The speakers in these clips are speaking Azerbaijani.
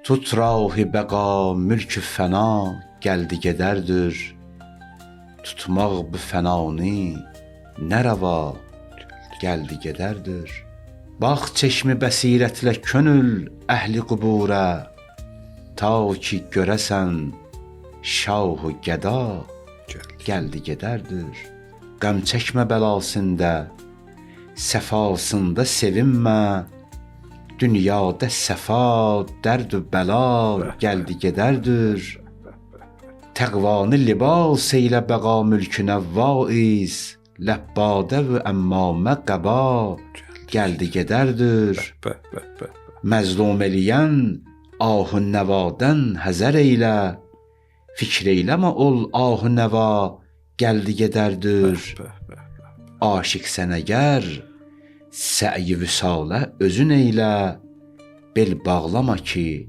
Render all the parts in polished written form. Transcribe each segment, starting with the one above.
Tut rahi bəqa, mülk fəna gəldi gedərdir. Tutmaq bu fənanı nə rəva gəldi gedərdir. Bax çeşmi bəsirətlə könül əhli quburə, ta ki görəsən şah-ı gəda gəldi gedərdir. Qəm çəkmə bəlasında, səfasında sevinmə. Dünyada səfa, dərd-ü bəla gəldi gedərdir. Təqvanı libas eylə bəqa mülkünə vaiz, ləbbadə və əmmamə qəba gəldi gedərdir. Məzlum eləyən ahı nəvadan həzər eylə, fikr eyləmə ol ahı nəva gəldi gedərdir. Aşiq sən əgər, səy vüsalə özün eylə, bel bağlama ki,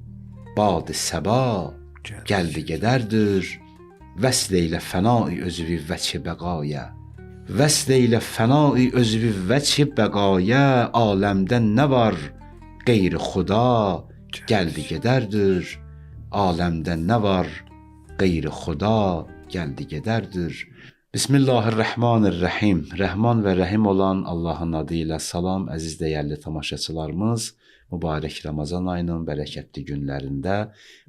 bad-ı səba gəldi gedərdir. Vəsl eylə fənai özvi vəçi bəqaya, vəsl eylə fənai özvi vəçi bəqaya, aləmdə nə var qeyri xuda gəldi gedərdir. Aləmdə nə var qeyri xuda gəldi gedərdir. Bismillahirrahmanirrahim. Rəhman və Rəhim olan Allahın adı ilə salam əziz dəyərli tamaşaçılarımız. Mübarək Ramazan ayının bərəkətli günlərində,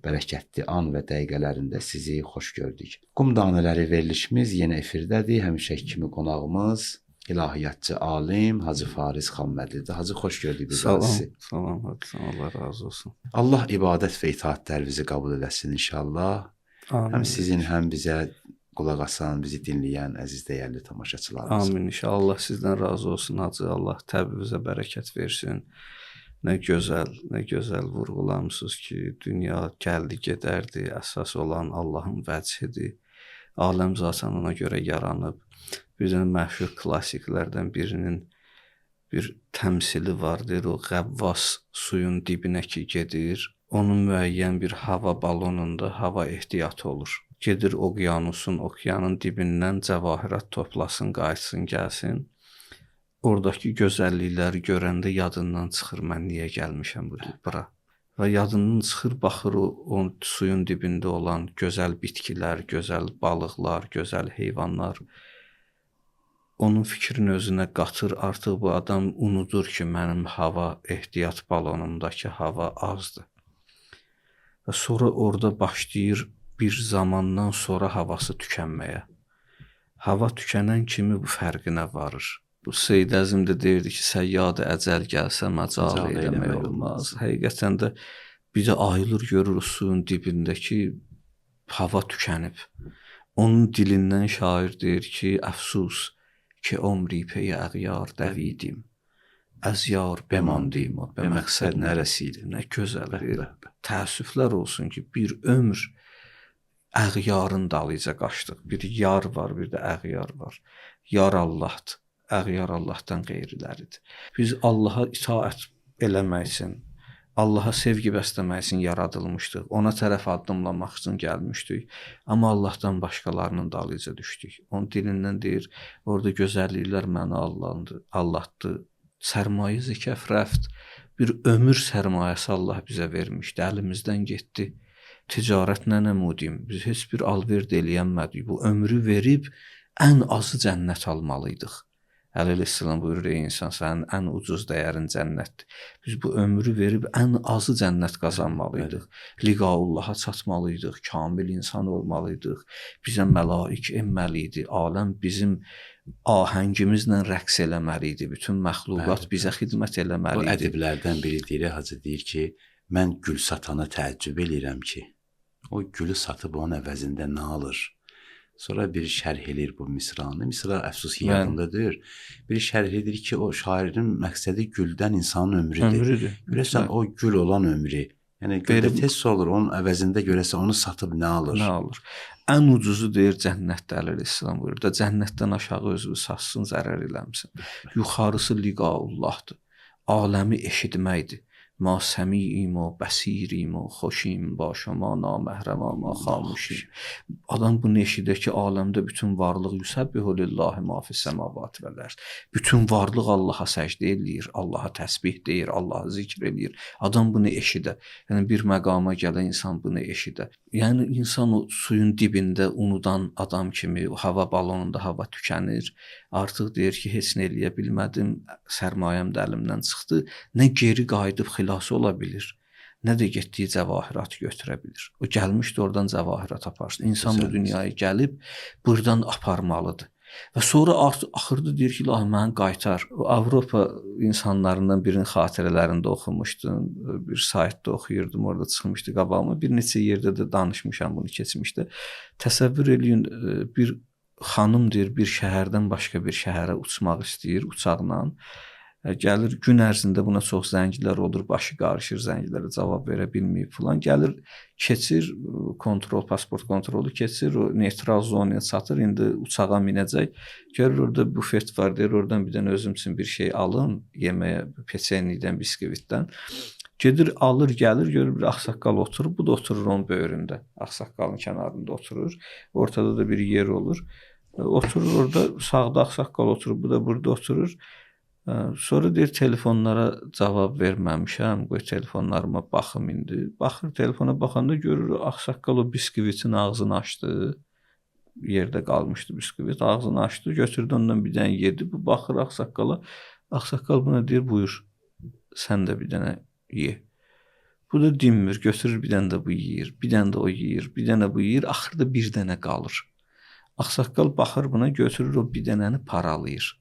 bərəkətli an və dəqiqələrində sizi xoş gördük. Qum danələri verilişimiz yenə efirdədir. Həmişəki kimi qonağımız ilahiyyatçı alim Hacı Fariz Xanmədlidir. Hacı, xoş gördük biz Salam, sizi. Salam, Hacı, Allah razı olsun. Allah ibadət və itaatlərinizi qəbul eləsin inşallah. Amin. Həm sizin, həm bizə qulaq asan, bizi dinləyən əziz dəyərli tamaşaçılarımız. Amin. İnşallah sizdən razı olsun Hacı. Allah təbibinizə bərəkət versin. Nə gözəl, nə gözəl vurğulamısınız ki, dünya gəldi gedərdi, əsas olan Allahın vəchidir. Aləm zaten ona görə yaranıb. Bir dənə məşhur klassiklərdən birinin bir təmsili var, deyir, o qəvvas suyun dibinə ki gedir, onun müəyyən bir hava balonunda hava ehtiyatı olur. Gedir oqyanusun, okeanın dibindən cəvahirat toplasın, qayıtsın, gəlsin. Oradakı gözəllikləri görəndə yadından çıxır, mən niyə gəlmişəm bura. Və yadından çıxır, baxır o suyun dibində olan gözəl bitkilər, gözəl balıqlar, gözəl heyvanlar. Onun fikrini özünə qatır, artıq bu adam unudur ki, mənim hava ehtiyat balonumdakı hava azdır. Və sonra orada başlayır bir zamandan sonra havası tükənməyə. Hava tükənən kimi bu fərqinə varır. Bu Seyid Əzim də deyirdi ki, səyyad əcəl gəlsə məcal eləmək olmaz. Həqiqətən də bir də ayılır, görür o suyun dibindəki hava tükənib. Onun dilindən şair deyir ki, əfsus ki, ömri pey əğyar dəvidim. Əz yar bəmandim, bə məqsəd nərəsidim. Nə gözəl deyir. Təəssüflər olsun ki, bir ömr əğyarın dalıyca qaçdıq. Bir yar var, bir də əğyar var. Yar Allahdır. Əğyar Allahdan qeyriləridir. Biz Allaha itaət eləmək üçün, Allaha sevgi bəsləmək üçün yaradılmışdıq. Ona tərəf addımlamaq üçün gəlmişdik. Amma Allahdan başqalarının dalıyca düşdük. Onun dilindən deyir, orada gözəlliklər məni allatdı. Sərmayə zikəf rəft, bir ömür sərmayəsi Allah bizə vermişdi. Əlimizdən getdi. Ticarət nə nəmudim? Biz heç bir alver də eləyənmədik. Bu ömrü verib ən azı cənnət almalıydıq. Əli əleyhissalam buyurur, ey insan, sənin ən ucuz dəyərin cənnətdir. Biz bu ömrü verib ən azı cənnət qazanmalıydıq. Liqaullaha çatmalıydıq, kamil insan olmalıydıq. Bizə məlaik enməli idi, aləm bizim ahəngimizlə rəqs eləməli idi. Bütün məxluqat bizə xidmət eləməli idi. Bu ədiblərdən biri deyir, Hacı deyir ki, mən gül satana təəccüb eləyirəm ki, o gülü satıb onun əvəzində nə alır? Sonra bir şərh eləyir bu misranı. Misra əfsus ki, yadımdadır. Bir şərh edir ki, o şairin məqsədi güldən insanın ömrüdür. Görəsən, o gül olan ömrü. Yəni güldə tez solur, onun əvəzində görəsən onu satıb nə alır? Nə alır? Ən ucuzu deyir cənnətdə Əli əleyhissalam buyurur da, cənnətdən aşağı özünü satsın, zərər eləmsin. Yuxarısı liqaullahdır. Aləmi eşitməkdir. Ma səmiim o bəsirim o xoşim ba şoma naməhrəma ma xamuşim. Adam bunu eşidir ki, aləmdə bütün varlıq yusabbihu lillahi ma fis semavati vel ərd. Bütün varlıq Allaha səcdə eləyir, Allaha təsbih deyir, Allahı zikr eləyir. Adam bunu eşidə. Yəni bir məqama gələn insan bunu eşidə. Yəni insan o suyun dibində unudan adam kimi hava balonunda hava tükənir. Artıq deyir ki, heç nə eləyə bilmədim, sərmayəm də əlimdən çıxdı. Nə geri qayıdıb xilas ola bilir, nə də getdiyi cəvahiratı götürə bilir. O gəlmişdi oradan cəvahirat aparsın. İnsan bu dünyaya gəlib buradan aparmalıdır. Və sonra artıq axırda deyir ki, ilahi məni qaytar. O Avropa insanlarından birinin xatirələrində oxumuşdum, bir saytda oxuyurdum, orada çıxmışdı qabağıma. Bir neçə yerdə də danışmışam bunu keçmişdə. Təsəvvür eləyin, bir xanım deyir, bir şəhərdən başqa bir şəhərə uçmaq istəyir uçaqla. Gəlir gün ərzində buna çox zənglər olur, başı qarışır, zənglərə cavab verə bilməyib filan. Gəlir, keçir kontrol, pasport kontrolu keçir, o neytral zonaya çatır, indi uçağa minəcək. Görür orada bufet var, deyir, oradan bir dənə özüm üçün bir şey alım, yeməyə, peçenlikdən, biskvitdən. Gedir, alır, gəlir, görür bir ağsaqqal oturur, bu da oturur onun böyründə, ağsaqqalın kənarında oturur. Ortada da bir yer olur. Oturur orada, sağda ağsaqqal oturur, bu da burada oturur. Sonra deyir, telefonlara cavab verməmişəm, qoy telefonlarıma baxım indi. Baxır, telefona baxanda görür, ağsaqqal o biskvitin ağzını açdı, yerdə qalmışdı biskvit, ağzını açdı, götürdü ondan bir dənə yedi. Bu baxır ağsaqqala, ağsaqqal buna deyir, buyur, sən də bir dənə ye. Bu da dinmir, götürür bir dənə də bu yeyir, bir dənə də o yeyir, bir dənə bu yeyir, axırda bir dənə qalır. Ağsaqqal baxır buna, götürür o bir dənəni paralayır.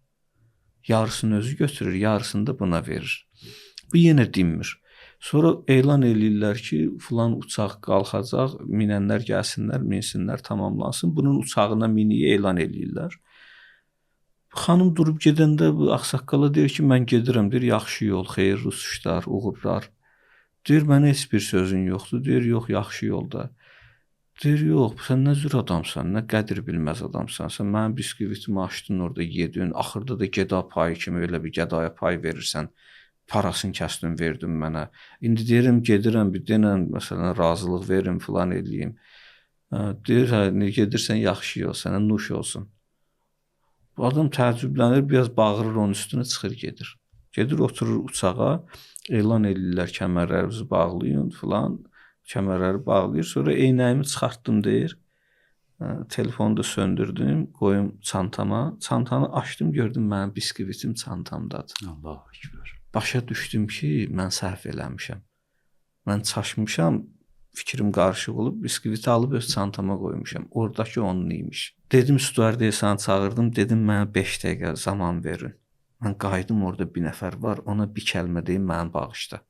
Yarısını özü götürür, yarısını da buna verir. Bu yenə dinmir. Sonra elan eləyirlər ki, filan uçaq qalxacaq, minənlər gəlsinlər, minsinlər, tamamlansın. Bunun uçağına miniyi elan eləyirlər. Xanım durub gedəndə bu ağsaqqala deyir ki, mən gedirəm, deyir, yaxşı yol, xeyirli uçuşlar, uğurlar. Deyir, mənə heç bir sözün yoxdur. Deyir, yox, yaxşı yolda. Deyir, yox, sən nə cür adamsan, nə qədir bilməz adamsan, sən mənim biskvitimi açdın orada yedin, axırda da gəda payı kimi elə bir gədaya pay verirsən, parasını kəsdin, verdin mənə. İndi deyirəm, gedirəm, bir denən, məsələn, razılıq verim, filan eləyim. Deyir, hə, gedirsən, yaxşı yol, sənə nuş olsun. Bu adam təəccüblənir, biraz bağırır onun üstünə, çıxır, gedir. Gedir, oturur uçağa, elan eləyirlər, kəmərlərinizi bağlayın, filan. Kəmərləri bağlayır. Sonra eynəyimi çıxartdım deyir. Telefonu da söndürdüm, qoyum çantama. Çantanı açdım, gördüm mənim biskvitim çantamdadır. Allahu Ekber. Başa düşdüm ki, mən səhv eləmişəm. Mən çaşmışam, fikrim qarışıq olub, biskviti alıb öz çantama qoymuşam. Oradakı onun imiş. Dedim, stüardesanı çağırdım, dedim mənə 5 dəqiqə zaman verin. Mən qayıdım, orada bir nəfər var, ona bir kəlmə deyim, məni bağışla.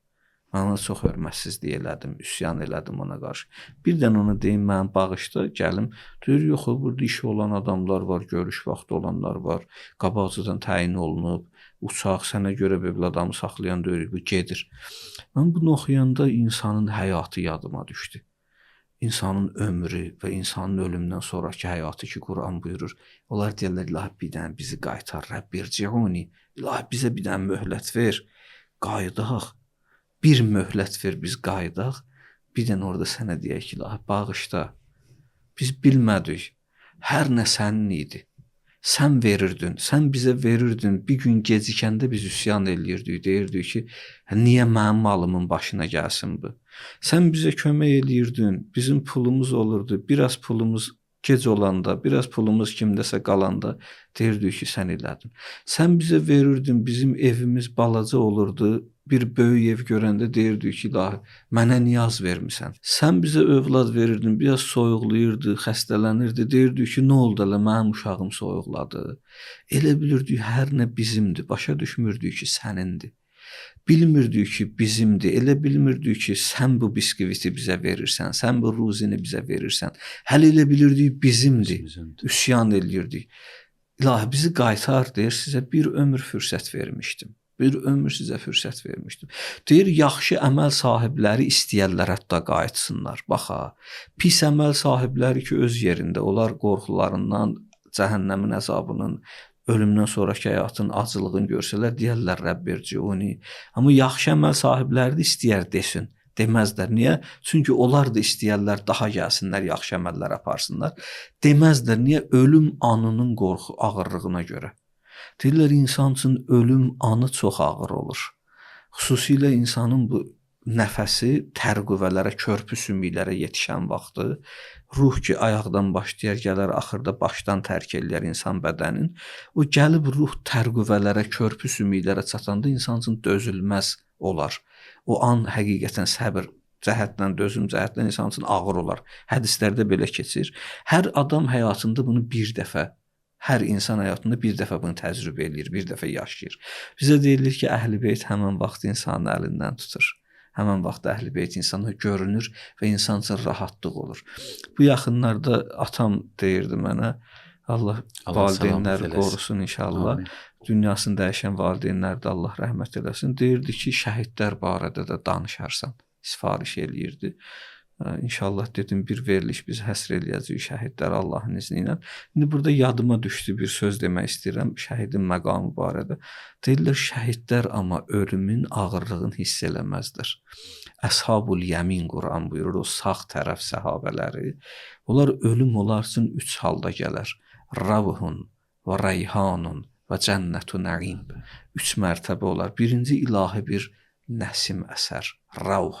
Mən ona çox hörmətsizlik elədim, üsyan elədim ona qarşı. Bir dənə ona deyim, məni bağışla, gəlim. Deyir, yox, burada işi olan adamlar var, görüş vaxtı olanlar var, qabaqcadan təyin olunub, uçaq sənə görə belə adamı saxlayan deyir, bu gedir. Mən bunu oxuyanda insanın həyatı yadıma düşdü. İnsanın ömrü və insanın ölümdən sonraki həyatı ki, Quran buyurur. Onlar deyirlər, ilahi bir dənə bizi qaytar, Rəbbirciuni, ilahi bizə bir dənə möhlət ver, qayıdaq. Bir möhlət ver, biz qayıdaq, bir dənə orada sənə deyək ki, ilahi bağışla, biz bilmədik, hər nə sənin idi, sən verirdin, sən bizə verirdin, bir gün gecikəndə biz üsyan eləyirdik, deyirdik ki, niyə mənim malımın başına gəlsin bu? Sən bizə kömək eləyirdin, bizim pulumuz olurdu, biraz pulumuz gec olanda, biraz pulumuz kimdəsə qalanda deyirdik ki, sən elədin. Sən bizə verirdin, bizim evimiz balaca olurdu, bir böyük ev görəndə deyirdik ki, ilahi, mənə niyaz vermisən. Sən bizə övlad verirdin, biraz soyuqlayırdı, xəstələnirdi. Deyirdik ki, nə oldu elə, mənim uşağım soyuqladı. Elə bilirdik, hər nə bizimdir, başa düşmürdük ki, sənindir. Bilmirdik ki, bizimdir, elə bilmirdik ki, sən bu biskviti bizə verirsən, sən bu ruzini bizə verirsən. Hələ elə bilirdik, bizimdir, üsyan eləyirdik. İlahi, bizi qaytar, deyir, sizə bir ömür fürsət vermişdim. Bir ömür sizə fürsət vermişdim. Deyir, yaxşı əməl sahibləri istəyərlər hətta qayıtsınlar. Bax ha, pis əməl sahibləri ki, öz yerində, onlar qorxularından, cəhənnəmin əzabının, Ölümdən sonrakı həyatın acılığını görsələr, deyərlər Rəbbirciuni. Amma yaxşı əməl sahibləri də istəyər desin. Deməzlər. Niyə? Çünki onlar da istəyərlər daha gəlsinlər, yaxşı əməllər aparsınlar. Deməzlər. Niyə? Ölüm anının qorxu ağırlığına görə. Deyirlər, insan üçün ölüm anı çox ağır olur. Xüsusilə insanın bu nəfəsi tər qüvvələrə, körpü sümüklərə yetişən vaxtı, ruh ki ayaqdan başlayar, gələr axırda başdan tərk eləyər insan bədənin. O gəlib ruh tər qüvvələrə, körpü sümüklərə çatanda insan üçün dözülməz olar. O an həqiqətən səbir cəhətdən, dözüm cəhətdən insan üçün ağır olar. Hədislərdə belə keçir. Hər adam həyatında bunu bir dəfə, hər insan həyatında bir dəfə bunu təcrübə eləyir, bir dəfə yaşayır. Bizə deyilir ki, Əhl-i Beyt həmən vaxt insanın əlindən tutur. Həmən vaxt Əhl-i Beyt insana görünür və insan üçün rahatlıq olur. Bu yaxınlarda atam deyirdi mənə, Allah valideynləri qorusun inşallah. Amin. Dünyasını dəyişən valideynləri də Allah rəhmət eləsin. Deyirdi ki, şəhidlər barədə də danışarsan, sifariş eləyirdi. İnşallah dedim bir veriliş biz həsr eləyəcəyik şəhidlər Allahın izni ilə. İndi burada yadıma düşdü bir söz demək istəyirəm şəhidin məqamı barədə. Deyirlər şəhidlər amma ölümün ağırlığını hiss eləməzlər. Əshabul Yəmin Quran buyurur, o sağ tərəf səhabələri. Onlar ölüm onlar üçün 3 halda gələr. Ravhun və reyhanun və cənnətu nəim. 3 mərtəbə olar. Birinci ilahi bir nəsim əsər. Ravh.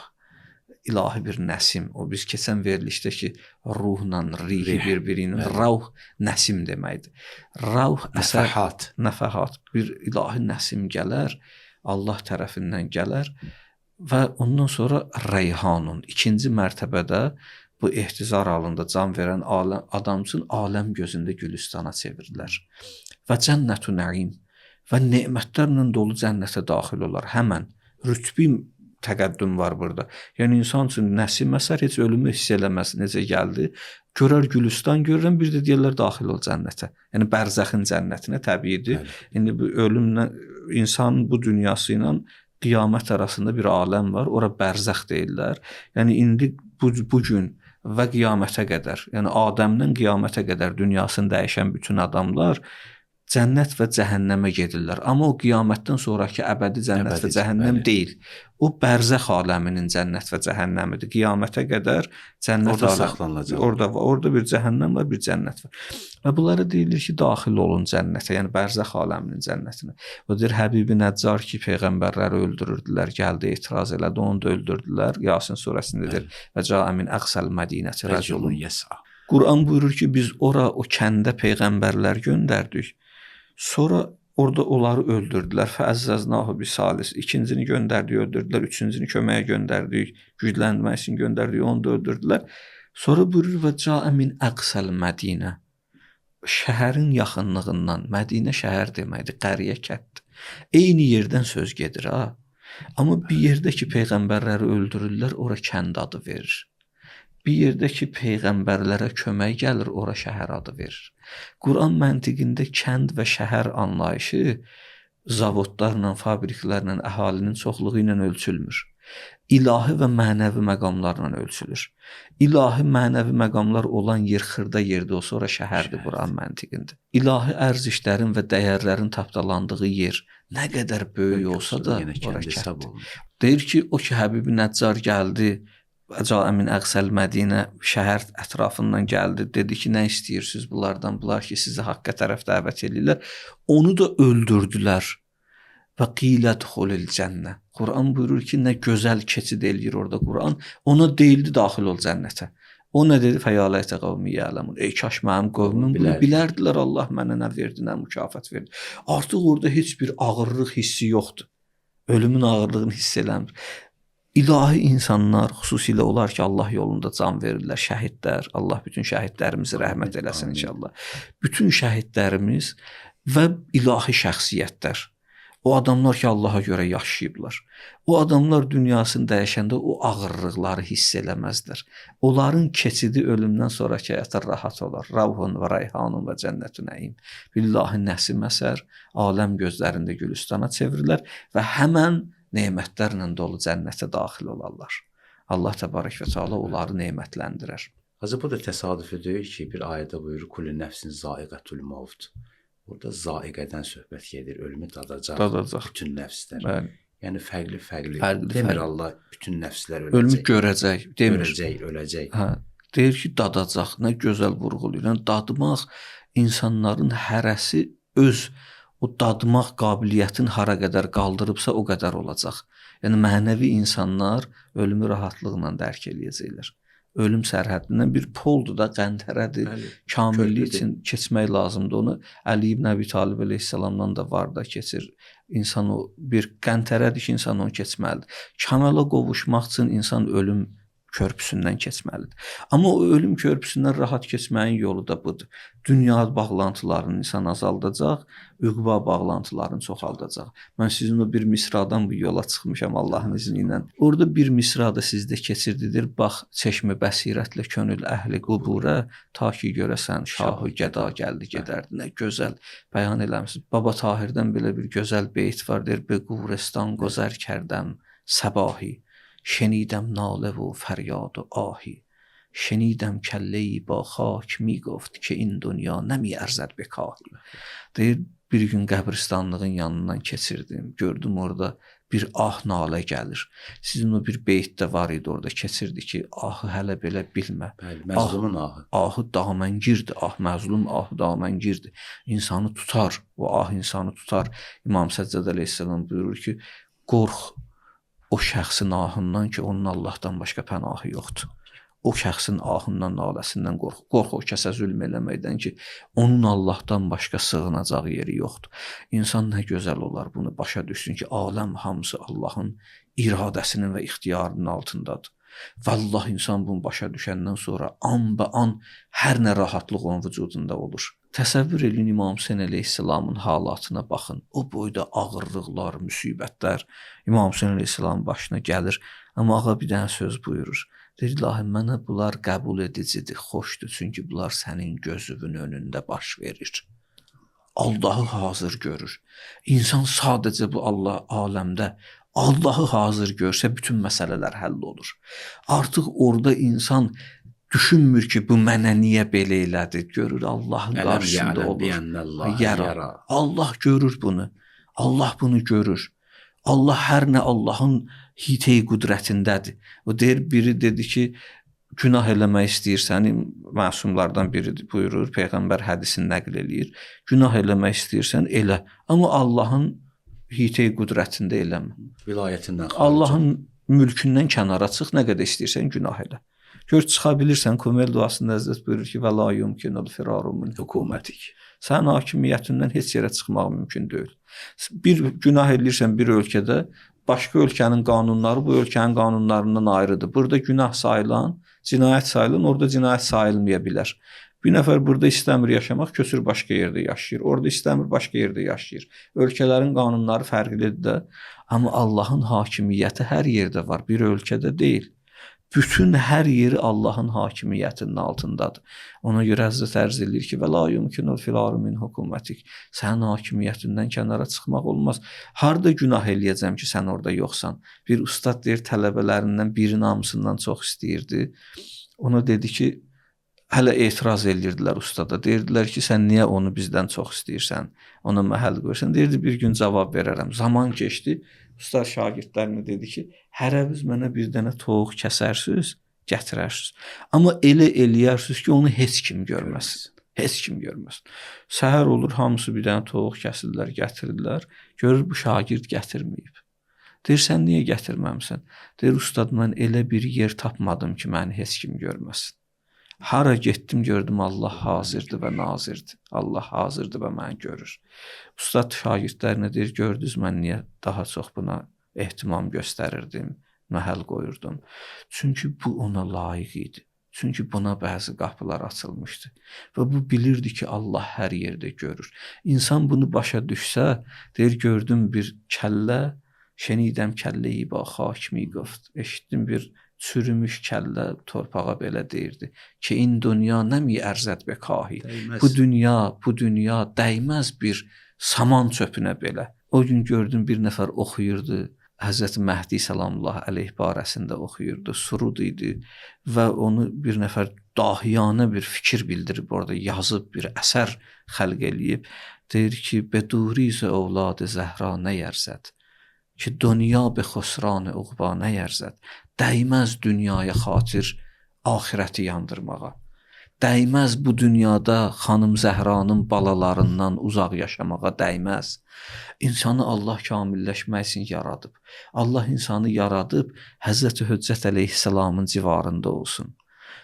İlahi bir nəsim. O biz keçən verilişdə ki, ruhla rihi bir-birinin ravh nəsim deməkdir. Ravh əsər, nəfəhat. Nəfəhat. Bir ilahi nəsim gələr, Allah tərəfindən gələr və ondan sonra reyhanun. İkinci mərtəbədə bu ehtizar halında can verən aləm, adam üçün aləm gözündə gülüstana çevirilər. Və cənnətu nəim və nemətlərlə dolu cənnətə daxil olar. Həmən rütbi təqəddüm var burada. Yəni insan üçün nəsim əsər heç ölümü hiss eləməz. Necə gəldi? Görər gülüstan görürəm, bir də deyirlər daxil ol cənnətə. Yəni bərzəxin cənnətinə təbiidir. Bəli. İndi bu ölümlə insanın bu dünyası ilə qiyamət arasında bir aləm var. Ora bərzəx deyirlər. Yəni indi bu gün və qiyamətə qədər, yəni Adəmdən qiyamətə qədər dünyasını dəyişən bütün adamlar cənnət və cəhənnəmə gedirlər. Amma o qiyamətdən sonrakı əbədi cənnət və cəhənnəm bəli. deyil. O bərzəx aləminin cənnət və cəhənnəmidir. Qiyamətə qədər cənnət orada saxlanılacaq. Orada bir cəhənnəm var, bir cənnət var. Və bunlara deyilir ki, daxil olun cənnətə, yəni bərzəx aləminin cənnətinə. O deyir Həbibi Nəccar ki, peyğəmbərləri öldürürdülər, gəldi etiraz elədi, onu da öldürdülər. Yasin surəsində deyir: "Və caə min əqsəl mədinəti rəculun yes'a." Quran buyurur ki, biz ora o kəndə peyğəmbərlər göndərdik. Sonra orada onları öldürdülər. Fəəzzəznahu bisalis. İkincini göndərdik, öldürdülər. Üçüncünü köməyə göndərdik, gücləndirmək üçün göndərdik, onu da öldürdülər. Sonra buyurur və caə min əqsəl Mədinə. Şəhərin yaxınlığından, Mədinə şəhər deməkdir, qəriyə kənddir. Eyni yerdən söz gedir ha. Amma bir yerdə ki peyğəmbərləri öldürürlər, ora kənd adı verir. Bir yerdə ki peyğəmbərlərə kömək gəlir, ora şəhər adı verir. Quran məntiqində kənd və şəhər anlayışı zavodlarla, fabriklərlə, əhalinin çoxluğu ilə ölçülmür. İlahi və mənəvi məqamlarla ölçülür. İlahi mənəvi məqamlar olan yer xırda yerdə olsa, ora şəhərdir Quran məntiqində. İlahi ərzişlərin və dəyərlərin tapdalandığı yer nə qədər böyük olsa da ora kənddir. Deyir ki, o ki Həbibi Nəccar gəldi, Caə min əqsəl Mədinə şəhər ətrafından gəldi. Dedi ki, nə istəyirsiniz bunlardan? Bunlar ki, sizi haqqa tərəf dəvət eləyirlər. Onu da öldürdülər. Və qilə dxulil cənnə. Quran buyurur ki, nə gözəl keçid eləyir orada Quran. Ona deyildi daxil ol cənnətə. O nə dedi? Fəyaləytə qavmi yələmun. Ey kaş mənim qövmüm bunu bilərdilər. Allah mənə nə verdi, nə mükafat verdi. Artıq orada heç bir ağırlıq hissi yoxdur. Ölümün ağırlığını hiss eləmir. İlahi insanlar, xüsusilə onlar ki, Allah yolunda can verirlər, şəhidlər, Allah bütün şəhidlərimizi rəhmət eləsin inşallah. Bütün şəhidlərimiz və ilahi şəxsiyyətlər, o adamlar ki, Allaha görə yaşayıblar, o adamlar dünyasını dəyişəndə o ağırlıqları hiss eləməzlər. Onların keçidi ölümdən sonrakı həyata rahat olar. Ravhun və reyhanun və cənnətü nəim. Billahi nəsim əsər, aləm gözlərində gülüstana çevrilər və həmən nemətlərlə dolu cənnətə daxil olarlar. Allah təbarək və təala onları nemətləndirər. Hacı, bu da təsadüfi deyil ki, bir ayədə buyurur, kullu nəfsin zaiqatul mavt. Orada zaiqədən söhbət gedir, ölümü dadacaq. Dadacaq. Bütün nəfslər. Bəli. Yəni fərqli-fərqli. Fərqli, Demir fərqli. Allah bütün nəfslər öləcək. Ölümü görəcək, demir. Görəcək, öləcək. Hə, deyir ki, dadacaq. Nə gözəl vurğulayır. Yəni dadmaq insanların hərəsi öz o dadmaq qabiliyyətini hara qədər qaldırıbsa o qədər olacaq. Yəni mənəvi insanlar ölümü rahatlıqla dərk eləyəcəklər. Ölüm sərhəddindən bir poldur da, qəntərədir. Bəli. Kamillik Körpüdür. üçün keçmək lazımdır onu. Əli ibn Əbi Talib əleyhissalamdan da var da keçir. İnsan o bir qəntərədir ki, insan onu keçməlidir. Kamala qovuşmaq üçün insan ölüm körpüsündən keçməlidir. Amma o ölüm körpüsündən rahat keçməyin yolu da budur. Dünya bağlantılarını insan azaldacaq, üqba bağlantılarını çoxaldacaq. Mən sizin o bir misradan bu yola çıxmışam Allahın izni ilə. Orada bir misrada sizdə keçirdidir. Bax, çeşmə bəsirətlə könül əhli quburə, ta ki görəsən şahı gəda gəldi gedərdi. Nə gözəl bəyan eləmisiniz. Baba Tahirdən belə bir gözəl beyt var, deyir: "Be qurestan gözər kərdəm səbahi, şenidəm nalə və fəryad و ahi. Şenidəm kəlleyi ba xak mi goft ki in dünya nəmi ərzəd be kahi." Deyir, bir gün qəbristanlığın yanından keçirdim. Gördüm orada bir ah nalə gəlir. Sizin o bir beyt də var idi orada keçirdi ki, ahı hələ belə bilmə. Bəli, məzlumun ahı. Ahı daməngirdir, ah məzlum ahı daməngirdir. İnsanı tutar, o ah insanı tutar. İmam Səccad əleyhissalam buyurur ki, qorx o şəxsin ahından ki, onun Allahdan başqa pənahı yoxdur. O şəxsin ahından, naləsindən qorx. Qorx o kəsə zülm eləməkdən ki, onun Allahdan başqa sığınacağı yeri yoxdur. İnsan nə gözəl olar bunu başa düşsün ki, aləm hamısı Allahın iradəsinin və ixtiyarının altındadır. Vallah insan bunu başa düşəndən sonra an-ba-an hər nə rahatlıq onun vücudunda olur. Təsəvvür eləyin İmam Hüseyn əleyhissalamın halatına baxın. O boyda ağırlıqlar, müsibətlər İmam Hüseyn əleyhissalamın başına gəlir. Amma ağa bir dənə söz buyurur. Deyir, İlahi, mənə bunlar qəbul edicidir, xoşdur, çünki bunlar sənin gözünün önündə baş verir. Allahı hazır görür. İnsan sadəcə bu Allah aləmdə Allahı hazır görsə bütün məsələlər həll olur. Artıq orada insan düşünmür ki, bu mənə niyə belə elədi? Görür Allahın qarşısında olur. Yara. Allah görür bunu. Allah bunu görür. Allah hər nə Allahın hitey qüdrətindədir. O deyir, biri dedi ki, günah eləmək istəyirsən, məsumlardan biri buyurur, Peyğəmbər hədisini nəql eləyir. Günah eləmək istəyirsən, elə. Amma Allahın hitey qüdrətində eləmə. Vilayətindən xaric. Allahın mülkündən kənara çıx, nə qədər istəyirsən günah elə. Gör, çıxa bilirsən, Kumel duasında Həzrət buyurur ki, və la yumkinul firaru min hukumətik. Sənin hakimiyyətindən heç yerə çıxmaq mümkün deyil. Bir günah eləyirsən bir ölkədə, başqa ölkənin qanunları bu ölkənin qanunlarından ayrıdır. Burada günah sayılan, cinayət sayılan, orada cinayət sayılmaya bilər. Bir nəfər burada istəmir yaşamaq, köçür başqa yerdə yaşayır. Orada istəmir, başqa yerdə yaşayır. Ölkələrin qanunları fərqlidir də. Amma Allahın hakimiyyəti hər yerdə var, bir ölkədə deyil. Bütün hər yeri Allahın hakimiyyətinin altındadır. Ona görə Həzrət ərz eləyir ki, və la yumkinul firaru min hukumətik. Sənin hakimiyyətindən kənara çıxmaq olmaz. Harda günah eləyəcəm ki, sən orada yoxsan? Bir ustad deyir, tələbələrindən birinin hamısından çox istəyirdi. Ona dedi ki, hələ etiraz edirdilər ustada. Deyirdilər ki, sən niyə onu bizdən çox istəyirsən? Ona məhəl qoyursan. Deyirdi, bir gün cavab verərəm. Zaman keçdi. Ustad şagirdlərinə dedi ki, hərəviz mənə bir dənə toyuq kəsərsiniz, gətirərsiniz. Amma elə eləyərsiniz ki, onu heç kim görməsin. Heç kim görməsin. Səhər olur, hamısı bir dənə toyuq kəsirlər, gətirirlər. Görür, bu şagird gətirməyib. Deyir, sən niyə gətirməmsən? Deyir, ustad, mən elə bir yer tapmadım ki, məni heç kim görməsin. Hara getdim, gördüm Allah hazırdır və nazirdir. Allah hazırdır və məni görür. Ustad şagirdlərinə deyir, gördünüz mən niyə daha çox buna ehtimam göstərirdim, məhəl qoyurdum. Çünki bu ona layiq idi. Çünki buna bəzi qapılar açılmışdı. Və bu bilirdi ki, Allah hər yerdə görür. İnsan bunu başa düşsə, deyir, gördüm bir kəllə, şenidəm kəlləyi ba xakmi qoft. Eşitdim bir çürümüş kəllə torpağa belə deyirdi ki, in dünya nə mi ərzəd be kahi. Dəyməz. Bu dünya dəyməz bir saman çöpünə belə. O gün gördüm bir nəfər oxuyurdu. Həzrəti Məhdi səlamullah əleyh barəsində oxuyurdu, surud idi və onu bir nəfər dahiyanə bir fikir bildirib orada yazıb bir əsər xəlq eləyib. Deyir ki, beduri zə ovladı Zəhra nə yərzəd? Ki dünya be xusran uqba nə yərzəd? Dəyməz dünyaya xatir axirəti yandırmağa. Dəyməz bu dünyada xanım Zəhranın balalarından uzaq yaşamağa dəyməz. İnsanı Allah kamilləşmək üçün yaradıb. Allah insanı yaradıb Həzrəti Hüccət əleyhissalamın civarında olsun.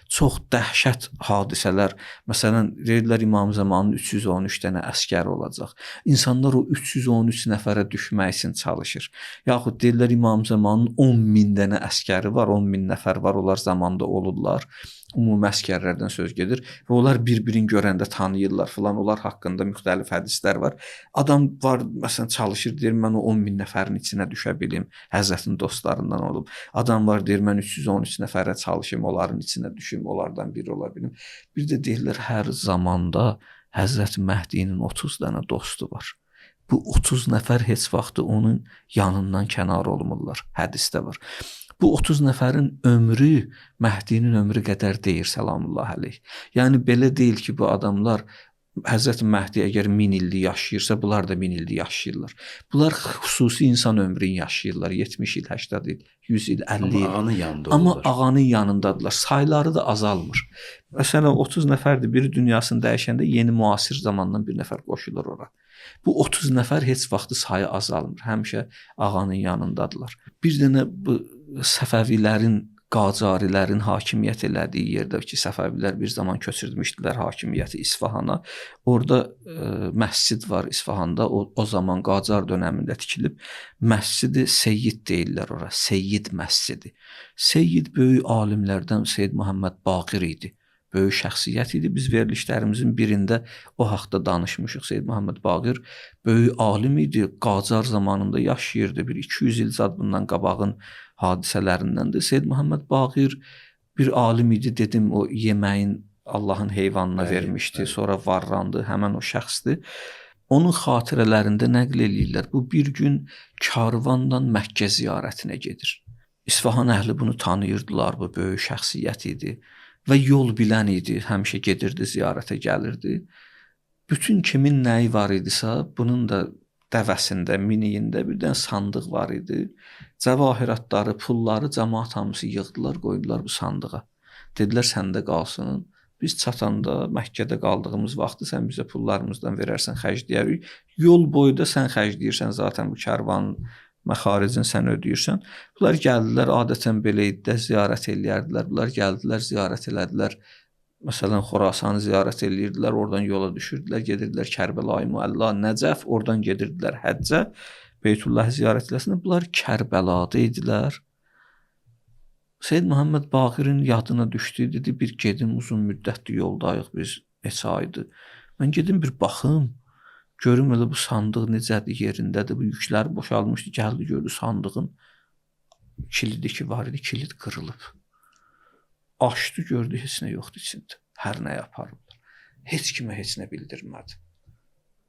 Çox dəhşət hadisələr, məsələn, deyirlər İmam Zamanın 313 dənə əskəri olacaq. İnsanlar o 313 nəfərə düşmək üçün çalışır. Yaxud deyirlər İmam Zamanın 10 min dənə əskəri var, 10 min nəfər var, onlar zamanda olurlar. Ümumi əskərlərdən söz gedir və onlar bir-birini görəndə tanıyırlar filan, onlar haqqında müxtəlif hədislər var. Adam var, məsələn, çalışır, deyir, mən o 10 min nəfərin içinə düşə bilim, Həzrətin dostlarından olub. Adam var, deyir, mən 313 nəfərə çalışım, onların içinə düşüm, onlardan biri ola bilim. Bir də deyirlər, hər zamanda Həzrət Məhdinin 30 dənə dostu var. Bu 30 nəfər heç vaxtı onun yanından kənar olmurlar, hədisdə var. Bu 30 nəfərin ömrü Məhdinin ömrü qədər deyir, səlamullah əleyh. Yəni belə deyil ki, bu adamlar Həzrət Məhdi əgər 1000 illik yaşayırsa, bunlar da 1000 illik yaşayırlar. Bunlar xüsusi insan ömrünü yaşayırlar. 70 il, 80 il, 100 il, 50 il. Amma ağanın yanında olurlar. Amma ağanın yanındadırlar. Sayları da azalmır. Məsələn, 30 nəfərdir, biri dünyasını dəyişəndə yeni müasir zamandan bir nəfər qoşulur ora. Bu 30 nəfər heç vaxtı sayı azalmır. Həmişə ağanın yanındadılar. Bir dənə bu Səfəvilərin, Qacarilərin hakimiyyət elədiyi yerdə ki, Səfəvilər bir zaman köçürmüşdülər hakimiyyəti İsfahana. Orada məscid var İsfahanda. O zaman Qacar dönəmində tikilib. Məscidi Seyyid deyirlər ora. Seyyid məscidi. Seyyid böyük alimlərdən Seyyid Muhammed Baqir idi. Böyük şəxsiyyət idi. Biz verilişlərimizin birində o haqda danışmışıq. Seyyid Muhammed Baqir böyük alim idi. Qacar zamanında yaşayırdı. Bir 200 il zad bundan qabağın hadisələrindəndir. Seyyid Muhammed Baqir bir alim idi. Dedim, o yeməyin Allahın heyvanına vermişdi. Bəli. Sonra varrandı. Həmən o şəxsdir. Onun xatirələrində nəql eləyirlər. Bu bir gün karvanla Məkkə ziyarətinə gedir. İsfahan əhli bunu tanıyırdılar. Bu böyük şəxsiyyət idi. Və yol bilən idi, həmişə gedirdi, ziyarətə gəlirdi. Bütün kimin nəyi var idisə, bunun da dəvəsində, miniyində bir dənə sandıq var idi. Cəvahiratları, pulları cəmaat hamısı yığdılar, qoydular bu sandığa. Dedilər, səndə qalsın. Biz çatanda, Məkkədə qaldığımız vaxtı sən bizə pullarımızdan verərsən, xərcləyərik. Yol boyu da sən xərcləyirsən zaten bu kərvanın məxaricini sən ödəyirsən. Bunlar gəldilər, adətən belə idi də, ziyarət eləyərdilər. Bunlar gəldilər, ziyarət elədilər. Məsələn, Xorasanı ziyarət eləyirdilər, oradan yola düşürdülər, gedirdilər Kərbəlayı Müəlla, Nəcəf, oradan gedirdilər Həccə, Beytullahı ziyarət eləsinlər. Bunlar Kərbəlada idilər. Seyyid Muhammed Baqirin yadına düşdü, dedi, bir gedim, uzun müddətli yoldayıq biz, neçə aydır. Mən gedim bir baxım, görüm elə bu sandıq necədir, yerindədir, bu yüklər boşalmışdı, gəldi gördü sandığın kilidi ki var idi, kilid qırılıb. Açdı, gördü, heç nə yoxdur içində, hər nə aparırlar. Heç kimə heç nə bildirmədi.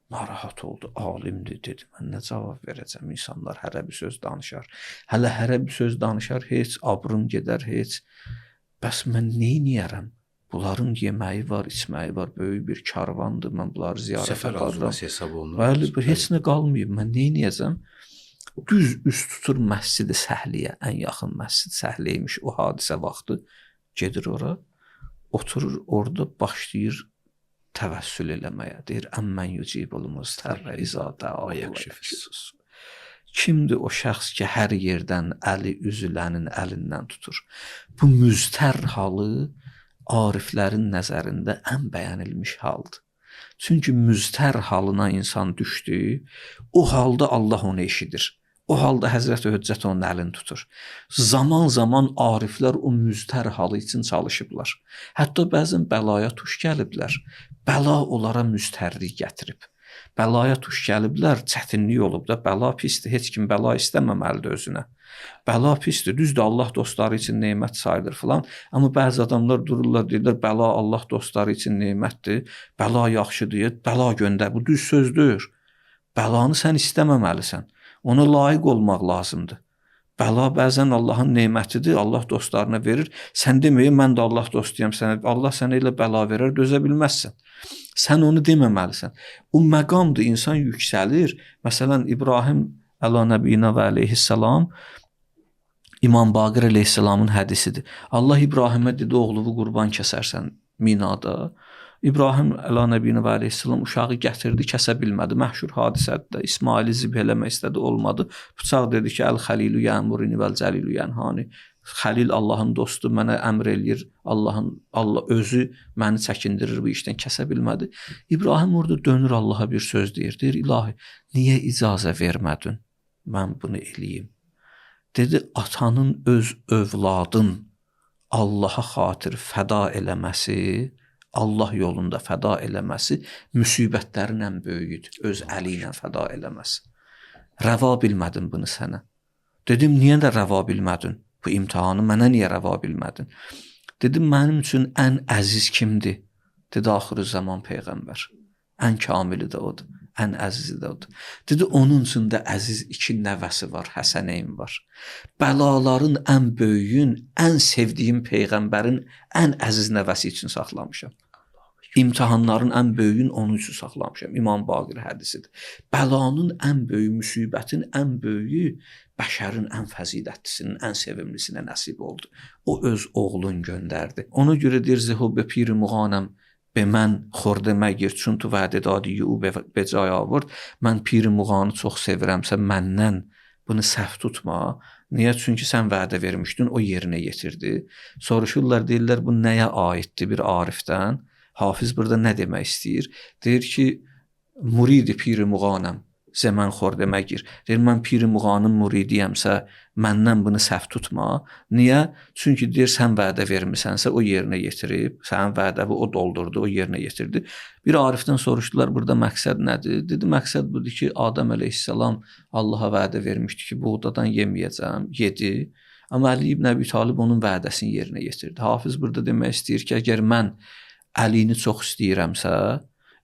Narahat oldu, alimdir, dedi, mən nə cavab verəcəm, insanlar hərə bir söz danışar. Hələ hərə bir söz danışar, heç abrım gedər, heç. Bəs mən neyniyərəm? Bunların yeməyi var, içməyi var, böyük bir karvandır, mən bunları ziyarət aparıram. Səfər arzulası hesab olunur. Bəli, heç nə qalmayıb, mən neyniyəcəm? Düz üst tutur Məscid-i Səhliyə, ən yaxın Məscid-i Səhliyə imiş o hadisə vaxtı. Gedir ora, oturur orada, başlayır təvəssül eləməyə. Deyir, əmmən yücibul muztərrə izə də'a. Kimdir o şəxs ki, hər yerdən əli üzülənin əlindən tutur? Bu müztər halı ariflərin nəzərində ən bəyənilmiş haldır. Çünki müztər halına insan düşdü, o halda Allah onu eşidir. O halda Həzrəti Hüccət onun əlini tutur. Zaman-zaman ariflər o müztər halı üçün çalışıblar. Hətta bəzən bəlaya tuş gəliblər. Bəla onlara müztərlik gətirib. Bəlaya tuş gəliblər, çətinlik olub da, bəla pisdir, heç kim bəla istəməməlidir özünə. Bəla pisdir, düzdür, Allah dostları üçün nemət sayılır filan, amma bəzi adamlar dururlar, deyirlər, bəla Allah dostları üçün nemətdir, bəla yaxşıdır, bəla göndər, bu düz sözdür. Bəlanı sən istəməməlisən, ona layiq olmaq lazımdır. Bəla bəzən Allahın nemətidir, Allah dostlarına verir. Sən deməyə, mən də Allah dostuyam sənə, Allah sənə elə bəla verər, dözə bilməzsən. Sən onu deməməlisən. O məqamdır, insan yüksəlir. Məsələn, İbrahim əla nəbiyinə və əleyhissalam İmam Baqir əleyhissalamın hədisidir. Allah İbrahimə dedi, oğluvu qurban kəsərsən Minada. İbrahim əla nəbiyinə və əleyhissalam uşağı gətirdi, kəsə bilmədi. Məşhur hadisədir də. İsmaili zibh eləmək istədi, olmadı. Bıçaq dedi ki, əl-xəlilu yəmurini vəl-cəlilu yənhani. Xəlil Allahın dostu mənə əmr eləyir. Allah özü məni çəkindirir bu işdən, kəsə bilmədi. İbrahim orada dönür Allaha bir söz deyir. Deyir, ilahi, niyə icazə vermədin? Mən bunu eləyim. Dedi, atanın öz övladın Allaha xatir fəda eləməsi, Allah yolunda fəda eləməsi müsibətlərin ən böyüyüdür. Öz əli ilə fəda eləməsi. Rəva bilmədim bunu sənə. Dedim, niyə də rəva bilmədin? Bu imtahanı mənə niyə rəva bilmədin? Dedim, mənim üçün ən əziz kimdir? Dedi, axırı zaman peyğəmbər. Ən kamili də odur, ən əzizi də odur. Dedi, onun üçün də əziz iki nəvəsi var, Həsəneyn var. Bəlaların ən böyüyün, ən sevdiyim peyğəmbərin ən əziz nəvəsi üçün saxlamışam. İmtahanların ən böyüyün onun üçün saxlamışam. İmam Baqir hədisidir. Bəlanın ən böyüyü, müsibətin ən böyüyü bəşərin ən fəzilətlisinin, ən sevimlisinə nəsib oldu. O öz oğlun göndərdi. Ona görə deyir, Zihubbe piri muğanəm be mən xordə məgir, çün tu vədə dadi u be cay avurd. Mən piri muğanı çox sevirəmsə məndən bunu səhv tutma. Niyə? Çünki sən vədə vermişdin, o yerinə yetirdi. Soruşurlar, deyirlər, bu nəyə aiddir bir arifdən? Hafiz burada nə demək istəyir? Deyir ki, muridi piri muğanəm, zəmən xordə məgir. Deyir, mən piri muğanın muridiyəmsə, məndən bunu səhv tutma. Niyə? Çünki deyir, sən vədə vermisənsə, o yerinə yetirib, sənin vədəvi o doldurdu, o yerinə yetirdi. Bir arifdən soruşdular, burada məqsəd nədir? Dedi, məqsəd budur ki, Adəm əleyhissalam Allaha vədə vermişdi ki, buğdadan yeməyəcəm, yedi. Amma Əli ibn Əbi Talib onun vədəsini yerinə yetirdi. Hafiz burada demək istəyir ki, əgər mən Əlini çox istəyirəmsə,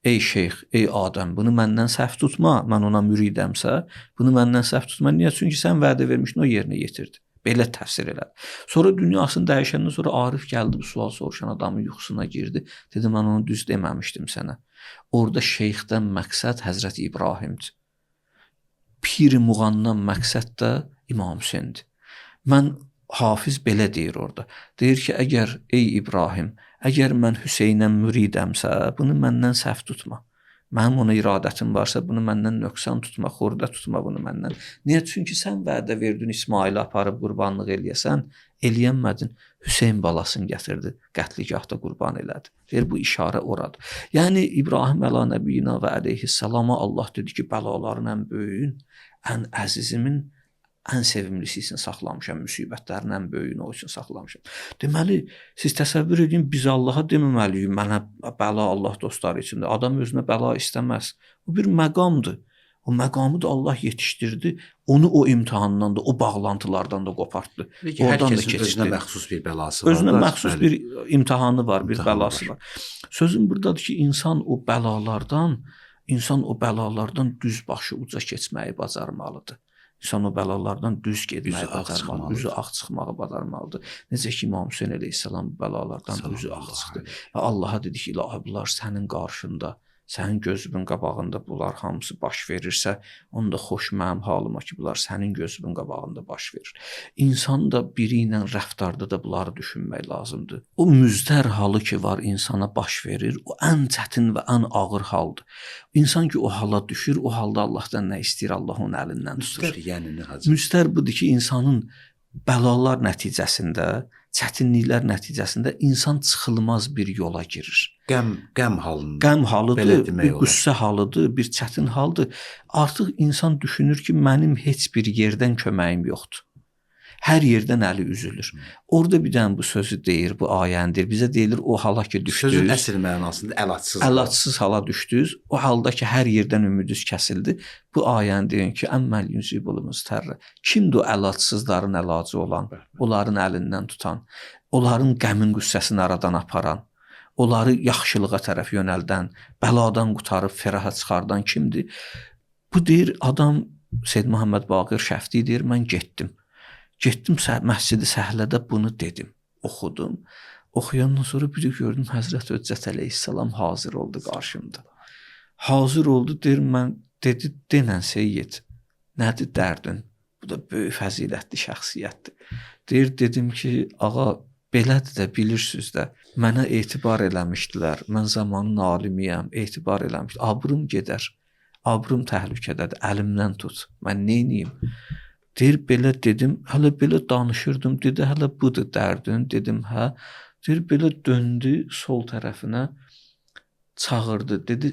ey şeyx, ey Adəm, bunu məndən səhv tutma, mən ona müridəmsə, bunu məndən səhv tutma. Niyə? Çünki sən vədə vermişdin, o yerinə yetirdi. Belə təfsir elədi. Sonra dünyasını dəyişəndən sonra Arif gəldi, bu sual soruşan adamın yuxusuna girdi. Dedi, mən onu düz deməmişdim sənə. Orada şeyxdən məqsəd Həzrəti İbrahimdir. Pir-i Muğandan məqsəd də İmam Hüseyndir. Mən Hafiz belə deyir orada. Deyir ki, əgər ey İbrahim, əgər mən Hüseynə müridəmsə, bunu məndən səhv tutma. Mənim ona iradətim varsa, bunu məndən nöqsan tutma, xorda tutma bunu məndən. Niyə? Çünki sən vədə verdin İsmaili aparıb qurbanlıq eləyəsən, eləyənmədin. Hüseyn balasını gətirdi, qətligahda qurban elədi. Deyir, bu işarə oradır. Yəni İbrahim əla nəbiyina və əleyhissalama Allah dedi ki, bəlaların ən böyüyün, ən əzizimin ən sevimlisi üçün saxlamışam, müsibətlərin ən böyüyünü o üçün saxlamışam. Deməli, siz təsəvvür edin, biz Allaha deməməliyik, mənə bəla Allah dostları üçündür. Adam özünə bəla istəməz. O bir məqamdır. O məqamı da Allah yetişdirdi. Onu o imtahandan da, o bağlantılardan da qopartdı. Oradan da keçirdi. Özünə məxsus bir bəlası var. Özünə məxsus bir imtahanı var, bir bəlası var. Sözüm buradadır ki, insan o bəlalardan düz başı uca keçməyi bacarmalıdır. İnsan o bəlalardan düz getməyi bacarmalıdır, üzü ağ çıxmağı bacarmalıdır. Necə ki, İmam Hüseyn əleyhissalam bəlalardan üzü ağ çıxdı. Və Allaha dedi ki, ilahi, bunlar sənin qarşında, sənin gözünün qabağında bunlar hamısı baş verirsə, onu da xoş mənim halıma ki, bunlar sənin gözünün qabağında baş verir. İnsan da biri ilə rəftarda da bunları düşünmək lazımdır. O müzdər halı ki var insana baş verir, o ən çətin və ən ağır haldır. İnsan ki o hala düşür, o halda Allahdan nə istəyir, Allah onun əlindən tutur. Müzdər yəni nə hacı? Müzdər budur ki, insanın bəlalar nəticəsində, çətinliklər nəticəsində insan çıxılmaz bir yola girir. Qəm halında. Qəm halıdır, bir qüssə halıdır, bir çətin haldır. Artıq insan düşünür ki, mənim heç bir yerdən köməyim yoxdur. Hər yerdən əli üzülür. Orada bir dənə bu sözü deyir, bu ayəni deyir. Bizə deyilir, o hala ki düşdünüz. Sözün əsl mənasında əlacsız. Əlacsız hala düşdünüz. O halda ki, hər yerdən ümidiniz kəsildi. Bu ayəni deyin ki, əmməl yüzibul müstərrə. Kimdir o əlacsızların əlacı olan, onların əlindən tutan, onların qəmin qüssəsini aradan aparan, onları yaxşılığa tərəf yönəldən, bəladan qurtarıb feraha çıxardan kimdir? Bu deyir, adam Seyyid Muhammed Baqir Şəfti deyir, mən getdim. Getdim məscidi səhlədə bunu dedim, oxudum. Oxuyandan sonra bir də gördüm Həzrət Hüccət əleyhissalam hazır oldu qarşımda. Hazır oldu, deyir mən, dedi, denən Seyyid, nədir dərdin? Bu da böyük fəzilətli şəxsiyyətdir. Deyir, dedim ki, ağa, belədir də, bilirsiniz də, mənə etibar eləmişdilər, mən zamanın alimiyəm, etibar eləmişdi. Abrım gedər, abrım təhlükədədir, əlimdən tut, mən neyniyim? Deyir, belə dedim, hələ belə danışırdım, dedi, hələ budur dərdin, dedim, hə. Deyir, belə döndü sol tərəfinə, çağırdı, dedi,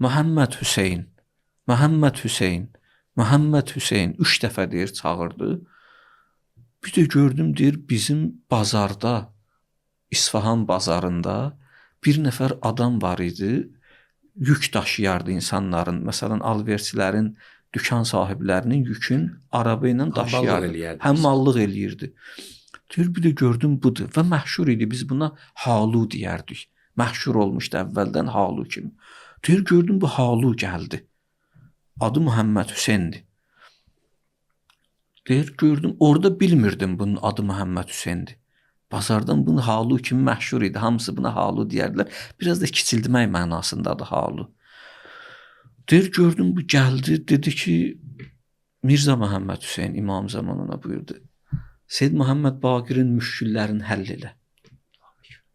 Məhəmməd Hüseyn, Məhəmməd Hüseyn, Məhəmməd Hüseyn, 3 dəfə deyir, çağırdı. Bir də gördüm, deyir, bizim bazarda, İsfahan bazarında bir nəfər adam var idi, yük daşıyardı insanların, məsələn, alverçilərin, dükan sahiblərinin yükün araba ilə daşıyardı. Həmmallıq eləyirdi. Deyir, bir də gördüm budur və məşhur idi, biz buna halu deyərdik. Məşhur olmuşdu əvvəldən halu kimi. Deyir, gördüm bu halu gəldi. Adı Məhəmməd Hüseyndir. Deyir, gördüm, orada bilmirdim bunun adı Məhəmməd Hüseyndir. Bazardan bunun halu kimi məşhur idi. Hamısı buna halu deyərdilər. Biraz da kiçiltmək mənasındadır halu. Deyir, gördüm bu gəldi, dedi ki, Mirza Məhəmməd Hüseyn İmam Zaman ona buyurdu. Seyyid Məhəmməd Baqirin müşküllərini həll elə.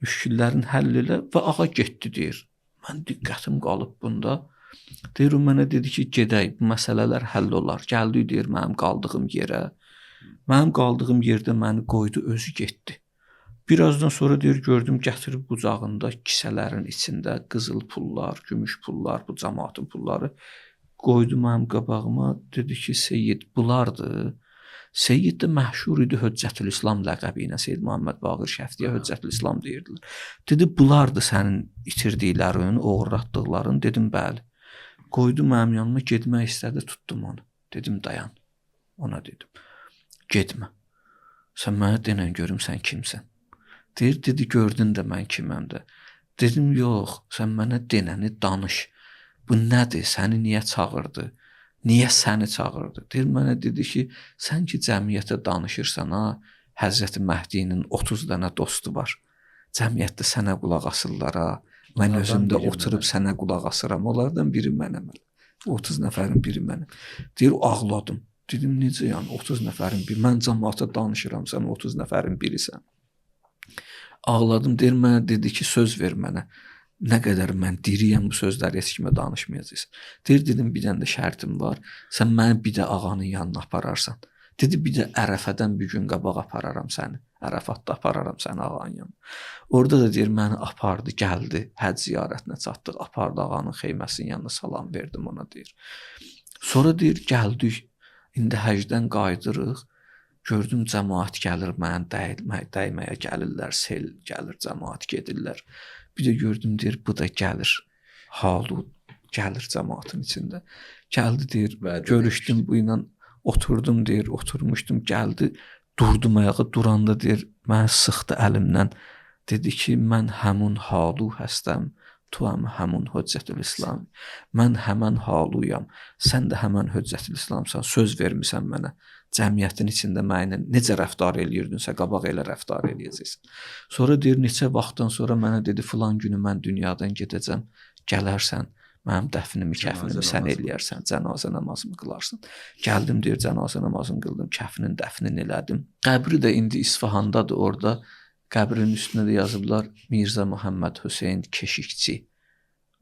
Müşküllərini həll elə və ağa getdi deyir. Mən diqqətim qalıb bunda. Deyir, o mənə dedi ki, gedək, bu məsələlər həll olar. Gəldi, deyir, mənim qaldığım yerə. Mənim qaldığım yerdə məni qoydu, özü getdi. Birazdan sonra deyir, gördüm, gətirib qucağında kisələrin içində qızıl pullar, gümüş pullar, bu cəmaatın pulları qoydu mənim qabağıma. Dedi ki, Seyyid, bunlardır. Seyyid də məşhur idi Hüccətül İslam ləqəbi ilə, Seyyid Məhəmməd Baqir Şəftiyə Hüccətül İslam deyirdilər. Dedi, bunlardır sənin itirdiklərin, oğurlatdıqların. Dedim, bəli. Qoydu mənim yanıma, getmək istədi, tutdum onu. Dedim, dayan. Ona dedim, getmə. Sən mənə denən görüm, sən kimsən? Deyir, dedi, gördün də mən kiməm də. Dedim, yox, sən mənə denəni danış. Bu nədir, səni niyə çağırdı? Niyə səni çağırdı? Deyir, mənə dedi ki, sən ki cəmiyyətə danışırsan, ha, Həzrəti Məhdinin 30 dənə dostu var. Cəmiyyətdə sənə qulaq asırlar, ha. Mən özüm də oturub sənə qulaq asıram. Onlardan biri mənəm. 30 nəfərin biri mənəm. Deyir, ağladım. Dedim, necə yəni 30 nəfərin biri? Mən cəmaata danışıram, sən 30 nəfərin birisən. Ağladım. Deyir, mənə dedi ki, söz ver mənə. Nə qədər mən diriyəm, bu sözləri heç kimə danışmayacaqsan. Deyir, dedim, bir dənə də şərtim var. Sən məni bir də ağanın yanına apararsan. Dedi, bir də Ərəfədən bir gün qabaq apararam səni. Ərəfatda apararam səni ağanın yanına. Orada da deyir, məni apardı, gəldi. Həcc ziyarətinə çatdıq. Apardı ağanın xeyməsinin yanına, salam verdim ona, deyir. Sonra deyir, gəldik. İndi həcdən qayıdırıq. Gördüm, cəmaat gəlir, məni dəyməyə gəlirlər, sel gəlir, cəmaat gedirlər. Bir də gördüm, deyir, bu da gəlir. Halu gəlir cəmaatın içində. Gəldi, deyir, görüşdüm bu ilə, oturdum, deyir, oturmuşdum, gəldi, durdum ayağa, duranda, deyir, məni sıxdı əlimdən. Dedi ki, mən həmun halu həstəm, tu həm həmun Hüccətül İslam. Mən həmən haluyam, sən də həmən Hüccətül İslamsan, söz vermisən mənə. Cəmiyyətin içində mənlə necə rəftar eləyirdinsə, qabaq elə rəftar eləyəcəksən. Sonra deyir, neçə vaxtdan sonra mənə dedi, filan günü mən dünyadan gedəcəm, gələrsən, mənim dəfnimi, kəfnimi sən eləyərsən, cənazə namazımı qılarsan. Gəldim, deyir, cənazə namazını qıldım, kəfnin dəfnini elədim. Qəbri də indi İsfahandadır, orada. Qəbrin üstünə də yazıblar, Mirzə Məhəmməd Hüseyn Keşikçi,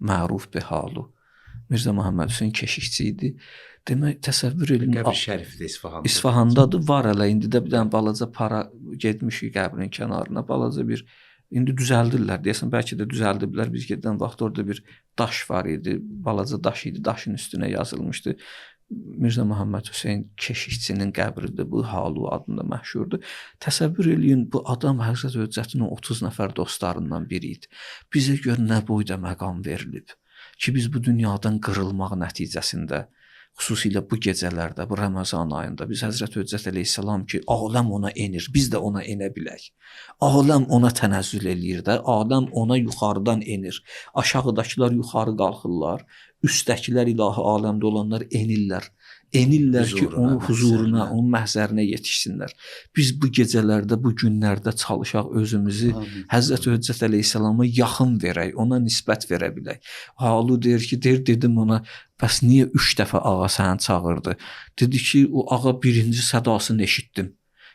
məruf bi halu. Mirzə Məhəmməd Hüseyn Keşikçi idi. Demək, təsəvvür edin. Qəbri şərifdir İsfahanda. İsfahandadır, var hələ. İndi də bir dənə balaca para getmişik qəbrin kənarına, balaca bir, indi düzəldirlər, deyəsən, bəlkə də düzəldiblər. Biz gedən vaxt orada bir daş var idi, balaca daş idi, daşın üstünə yazılmışdı. Mirzə Məhəmməd Hüseyn Keşikçinin qəbridir, bu Halu adında məşhurdur. Təsəvvür eləyin, bu adam Həzrət Hüccətin 30 nəfər dostlarından biri idi. Bizə gör nə boyda məqam verilib ki, biz bu dünyadan qırılmaq nəticəsində, xüsusilə bu gecələrdə, bu Ramazan ayında biz Həzrət Hüccət əleyhissalam ki, aləm ona enir, biz də ona enə bilək. Aləm ona tənəzzül eləyir də, aləm ona yuxarıdan enir. Aşağıdakılar yuxarı qalxırlar, üstdəkilər ilahi aləmdə olanlar enirlər. Enirlər ki, onun huzuruna, onun məhzərinə yetişsinlər. Biz bu gecələrdə, bu günlərdə çalışaq özümüzü Həzrəti Hüccət əleyhissalama yaxın verək, ona nisbət verə bilək. Halu deyir ki, deyir dedim ona, bəs niyə 3 dəfə ağa səni çağırdı? Dedi ki, o ağa birinci sədasını eşitdim.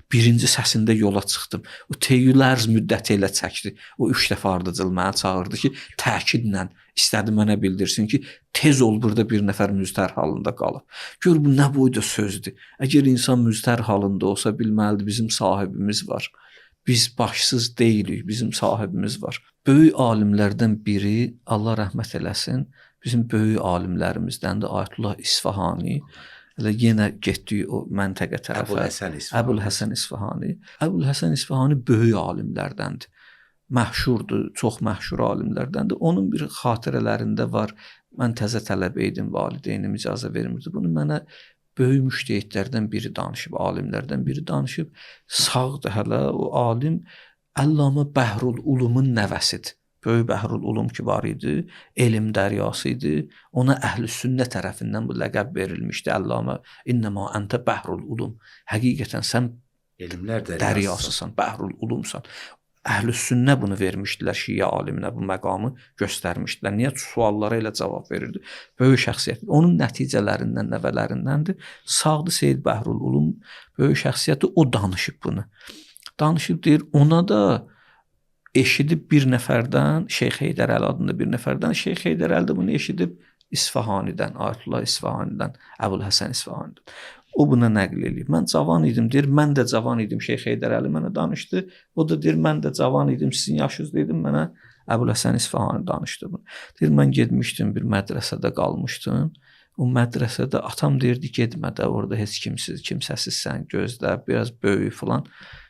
Birinci səsində yola çıxdım. O teyülərz müddəti elə çəkdi. O 3 dəfə ardıcıl məni çağırdı ki, təkidlə istədi mənə bildirsin ki, tez ol, burada bir nəfər müzdər halında qalıb. Gör bu nə boyda sözdür. Əgər insan müzdər halında olsa bilməlidir, bizim sahibimiz var. Biz başsız deyilik, bizim sahibimiz var. Böyük alimlərdən biri, Allah rəhmət eləsin, bizim böyük alimlərimizdəndir Ayətullah İsfahani. Elə yenə getdik o məntəqə tərəfə. Əbul Həsən İsfahani. Əbul Həsən İsfahani böyük alimlərdəndir. Məşhurdur, çox məşhur alimlərdəndir. Onun bir xatirələrində var. Mən təzə tələbə idim, valideynim icazə vermirdi. Bunu mənə böyük müştehidlərdən biri danışıb, alimlərdən biri danışıb. Sağdır hələ o alim. Əllamə Bəhrul Ulumun nəvəsidir. Böyük Bəhrul Ulum ki var idi, elm dəryası idi. Ona əhl-i sünnə tərəfindən bu ləqəb verilmişdi. Əllamə innəma əntə Bəhrul Ulum. Həqiqətən sən elmlər dəryasısan, Bəhrul Ulumsan. Əhl-i sünnə bunu vermişdilər şiə aliminə, bu məqamı göstərmişdilər. Niyə suallara elə cavab verirdi? Böyük şəxsiyyət. Onun nəticələrindən, nəvələrindəndir. Sağdı Seyid Bəhrul Ulum, böyük şəxsiyyəti, o danışıb bunu. Danışıb deyir, ona da eşidib bir nəfərdən, Şeyx Heydər Əli adında bir nəfərdən, Şeyx Heydər Əli də bunu eşidib İsfahanidən, Ayətullah İsfahanidən, Əbul Həsən İsfahanidən. O buna nəql eləyib. Mən cavan idim, deyir, mən də cavan idim, Şeyx Heydər Əli mənə danışdı. O da deyir, mən də cavan idim, sizin yaşınızda idim, mənə Əbul Həsən İsfahani danışdı bunu. Deyir, mən getmişdim, bir mədrəsədə qalmışdım. O mədrəsədə atam deyirdi, getmə də, orada heç kimsiz, kimsəsizsən, gözlə, biraz böyük filan.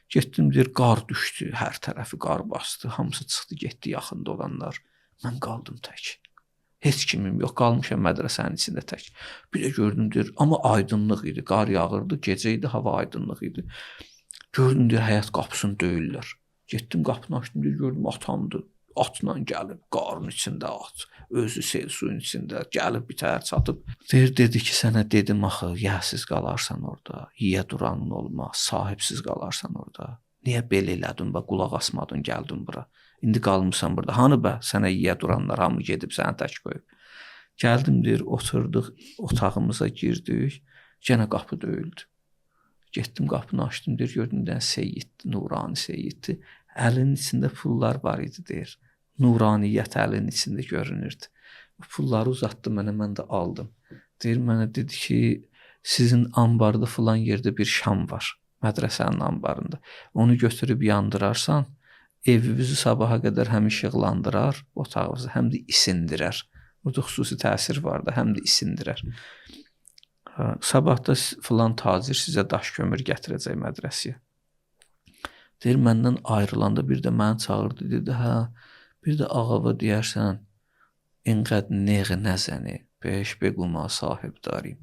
Getdim, deyir, qar düşdü, hər tərəfi qar bastı, hamısı çıxdı, getdi yaxında olanlar. Mən qaldım tək. Heç kimim yox, qalmışam mədrəsənin içində tək. Bir də gördüm, deyir, amma aydınlıq idi, qar yağırdı, gecə idi, hava aydınlıq idi. Gördüm, deyir, həyat qapısını döyürlər. Getdim, qapını açdım, deyir, gördüm, atamdır. Atla gəlib, qarın içində at, özü sel suyun içində gəlib bitər çatıb. Deyir, dedi ki, sənə dedim axı, yəsiz qalarsan orada, yiyə duranın olmaz, sahibsiz qalarsan orada. Niyə belə elədin, bə, qulaq asmadın, gəldin bura. İndi qalmısan burada. Hanı bə, sənə yiyə duranlar, hamı gedib səni tək qoyub. Gəldim, deyir, oturduq, otağımıza girdik, yenə qapı döyüldü. Getdim, qapını açdım, deyir, gördüm, deyən Seyiddir, Nurani Seyiddir. Əlinin içində pullar var idi, deyir. Nuraniyyət əlinin içində görünürdü. O pulları uzatdı mənə, mən də aldım. Deyir, mənə dedi ki, sizin ambarda filan yerdə bir şam var, mədrəsənin ambarında. Onu götürüb yandırarsan, evimizi sabaha qədər həm işıqlandırar, otağımızı, həm də isindirər. Orada xüsusi təsir vardı, həm də isindirər. Sabah da filan tacir sizə daş kömür gətirəcək mədrəsəyə. Deyir, məndən ayrılanda bir də məni çağırdı, dedi, hə, bir də ağava deyərsən, inqəd neğ nəzəni, beş bequma sahib darim.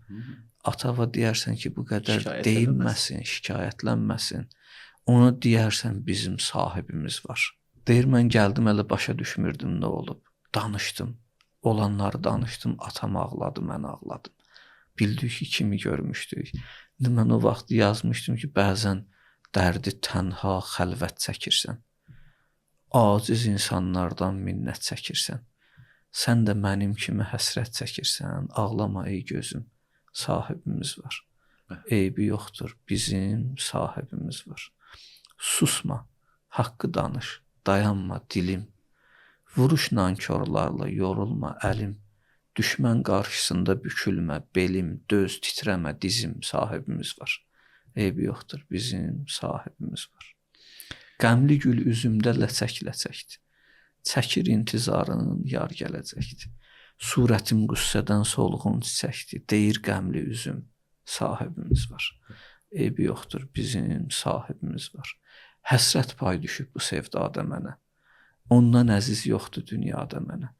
Atava deyərsən ki, bu qədər deyinməsin, şikayətlənməsin. Ona deyərsən, bizim sahibimiz var. Deyir, mən gəldim, hələ başa düşmürdüm nə olub. Danışdım, olanları danışdım, atam ağladı, mən ağladım. Bildik ki, kimi görmüşdük. İndi mən o vaxt yazmışdım ki, bəzən dərdi tənha xəlvət çəkirsən. Aciz insanlardan minnət çəkirsən. Sən də mənim kimi həsrət çəkirsən. Ağlama ey gözüm, sahibimiz var. Eybi yoxdur, bizim sahibimiz var. Susma, haqqı danış, dayanma dilim. Vuruş nankorlarla, yorulma əlim. Düşmən qarşısında bükülmə belim, döz, titrəmə dizim, sahibimiz var. Eybi yoxdur, bizim sahibimiz var. Qəmli gül üzümdə ləçək-ləçəkdir. Çəkir intizarın, yar gələcəkdir. Surətim qüssədən solğun çiçəkdir. Deyir qəmli üzüm, sahibimiz var. Eybi yoxdur, bizim sahibimiz var. Həsrət pay düşüb bu sevdada mənə. Ondan əziz yoxdur dünyada mənə.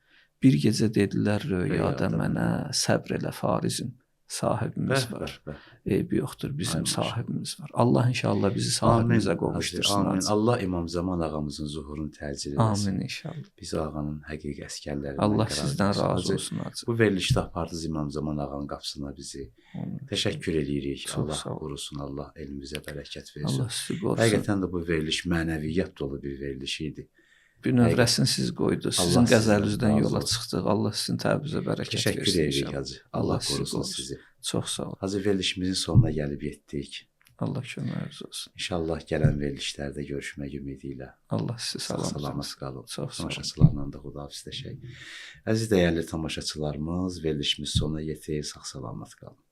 Bir gecə dedilər röyada mənə, səbr elə farizim, Sahibimiz Bəh, var. bəh, bəh. Eybi yoxdur, bizim Ay, maşallah. sahibimiz var. Allah inşallah bizi sahibimizə Amin. qovuşdursun. Amin. Hacı. Allah İmam Zaman ağamızın zuhurunu təcil eləsin. Amin inşallah. Biz ağanın həqiqi əskərlərindən Allah qərar sizdən versin. razı Hacı, olsun Hacı. Bu verilişdə apardınız İmam Zaman ağanın qapısına bizi. Amin. Təşəkkür eləyirik. Çox Allah sağ olun. qorusun, Allah elmimizə bərəkət versin. Allah sizi qorusun. Həqiqətən də bu veriliş mənəviyyat dolu bir veriliş idi. Bir növrəsini siz qoydu. Sizin Allah sizdən qəzəlinizdən razı yola olsun. çıxdıq. Allah sizin təbizə bərəkət Təşəkkür versin edirik inşallah. Hacı. Allah Allah sizi qorusun qorusun. sizi. Çox sağ olun. Hacı verilişimizin sonuna gəlib yetdik. Allah köməyiniz olsun. İnşallah gələn verilişlərdə görüşmək ümidi ilə. Allah sizi Sağ salamat salamat qalın. Çox sağ olun. Tamaşaçılarla da xudahafizləşək. Əziz dəyərli tamaşaçılarımız, verilişimiz sona yetir. Sağ salamat qalın.